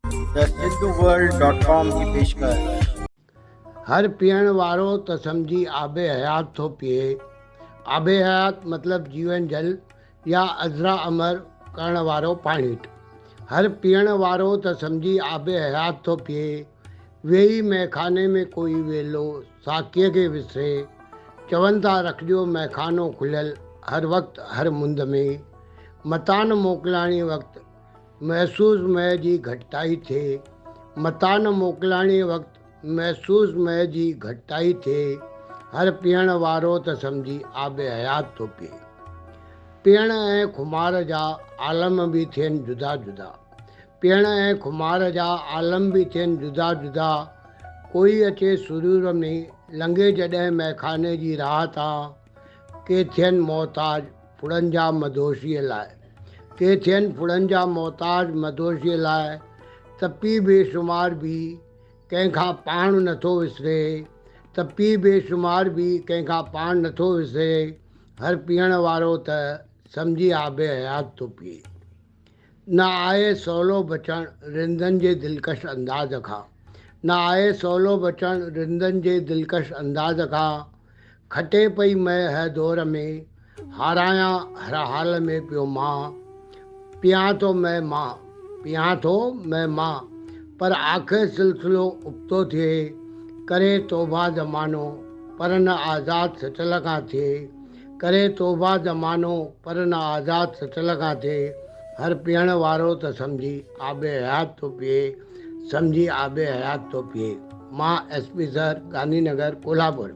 The Sindhu world dot com جي پيشڪش. هر پيئڻ وارو ته سمجهي آب حيات ٿو پيئي. آب حيات مطلب جيون جل يا ازرا امر ڪرڻ وارو پاڻيٺ. هر پيئڻ وارو ته سمجهي آب حيات ٿو پيئي. ويهي مئخاني ۾ ڪوئي ويلو ساقيء کي وسري. چون ٿا رکجو مئخانو کليل هر وقت هر مند ۾. متان موڪلاڻي وقت محسوس مئي جي گهٽتائي ٿئي، متان نه موڪلاڻي وقت محسوس مئي جي گهٽتائي ٿئي، هر پيئڻ وارو ته سمجهي آب حيات ٿو پيئي. پيئڻ ۽ خمار جا عالم به ٿين جدا جدا. پيئڻ ۽ خمار جا عالم به ٿين جدا جدا، ڪوئي اچي سرور ۾ لنگهي جڏهن مئخاني جي راهه تان، ڪي ٿين محتاج ڦڙن جا مدهوشيء لاء. ڪي ٿين ڦڙن جا محتاج مدهوشيء لاء، ته پي بيشمار به ڪنهن کان پاڻ نٿو وسري، ته پي بيشمار به ڪنهن کان پاڻ نٿو وسري، هر پيئڻ وارو ته سمجهي آب حيات ٿو پيئي. نه آهي سولو بچڻ رندن جي دلڪش انداز کان، نه آهي سولو بچڻ رندن جي دلڪش انداز کان، کٽي پئي مئي هه دور ۾، هارايان هر حال ۾ پيو مان، پيان ٿو مئي مان، پيان ٿو مئي مان، پر آخر سلسلو ابتو ٿئي، ڪري توبه زمانو، پر نه آزاد سچل کان ٿئي، ڪري توبه زمانو، پر نه آزاد سچل کان ٿئي، هر پيئڻ وارو ته سمجهي آب حيات ٿو پيئي، سمجهي آب حيات ٿو پيئي. مان S P sir, Gandhi Nagar, Kolhapur.